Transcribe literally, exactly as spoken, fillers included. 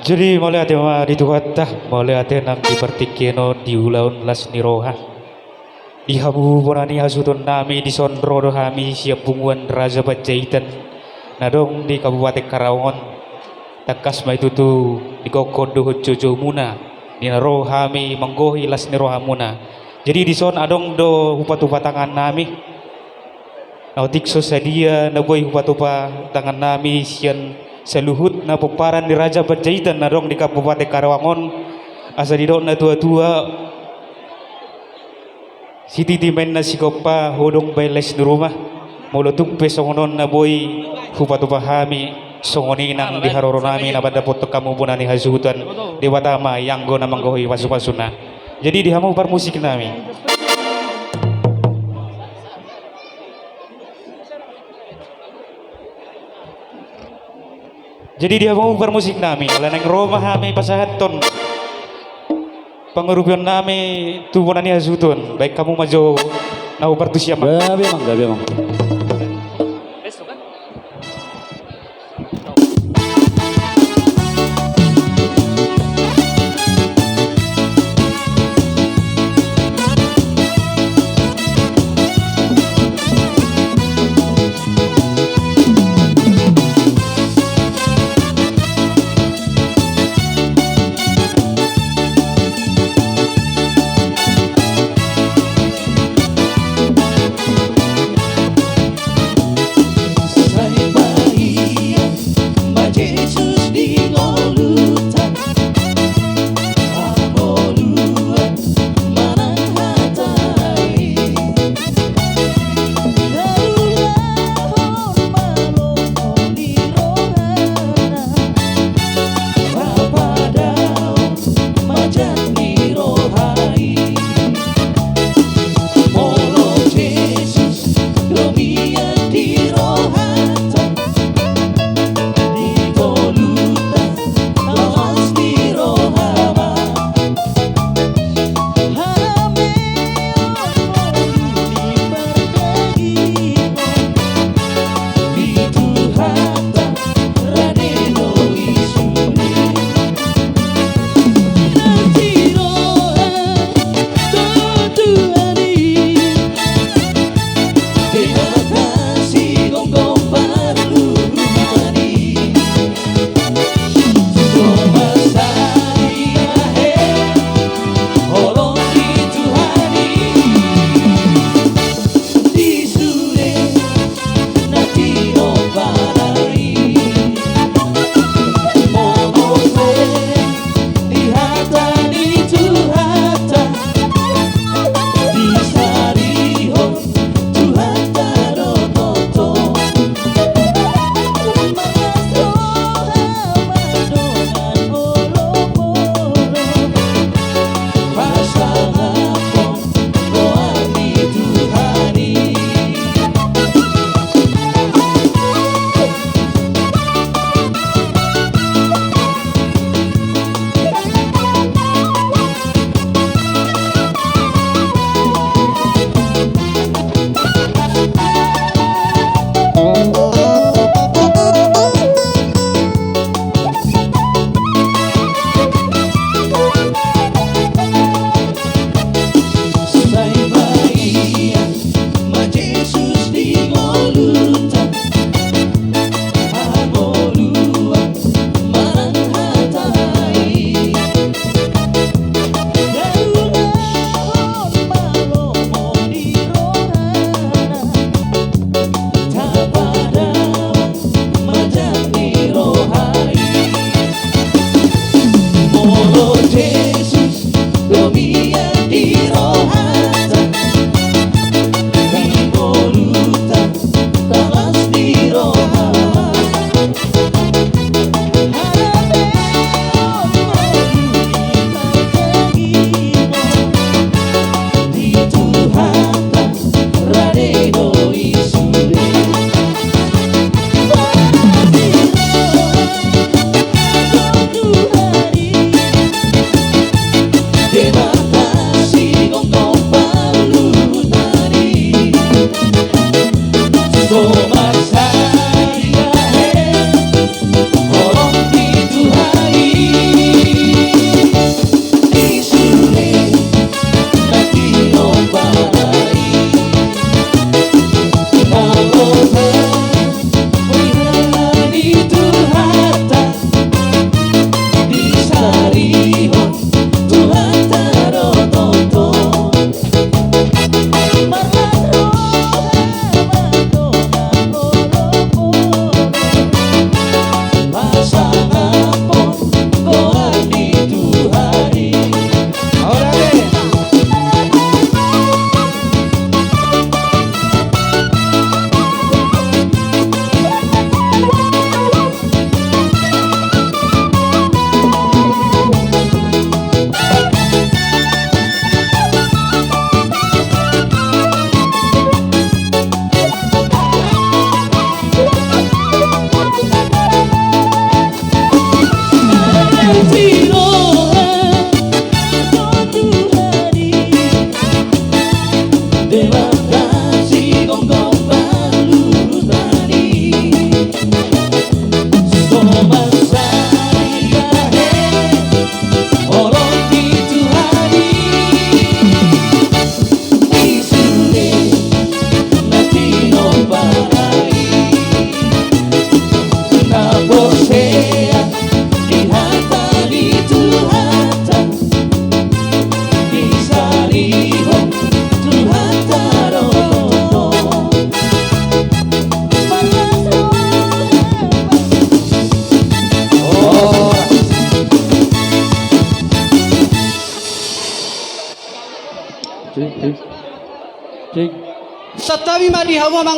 Jadi mauliate ma di Tuhanta, mauliate nang di partingkian on di ulaon las ni roha. Di hamu bona ni hasuhuton nami, dison ro do hami sian punguan Raja Panjaitan na adong di Kabupaten Karawang on. Tangkas ma i tutu digokhon dohot joujou muna di na ro hami manggohi las ni roha muna. Jadi dison adong do hupatupa tangan nami. Na otik so sadia na boi hupatupa tangan nami sian saluhut na pomparan ni Raja Panjaitan na adong di Kabupaten Karawang on, asa didok na tua-tua, sititi ma inna sigompa, hodong baen les ni ruma. Molo tung pe songon on na boi hupatupa hami, songon i nang di haroro nami na mandapothon hamu bona ni hasuhuton, Debata ma i anggo na manggohi pasu-pasuna. Jadi di hamu parmusik nami. Jadi di hamu parmusik nami, ala naeng ro ma hami pasahathon pangurupion nami tu bona ni hasuhuton, baen hamu ma jo na hupartusi amang. Gabe amang, gabe amang. Sai paria ma Jesus di ngolunta, mangolu manang hata i. Naulahon ma lomo ni rohana, mapadaon ma jat ni roha i. Molo Jesus do mian di rohanta, di ngolunta, laos di roha ma. Harameon ngolu ni pardagingon, di Tuhanta rade do isuna. Nang di roha do tuani, Debata Sip, sip. Sip. Santabi ma di hamu amang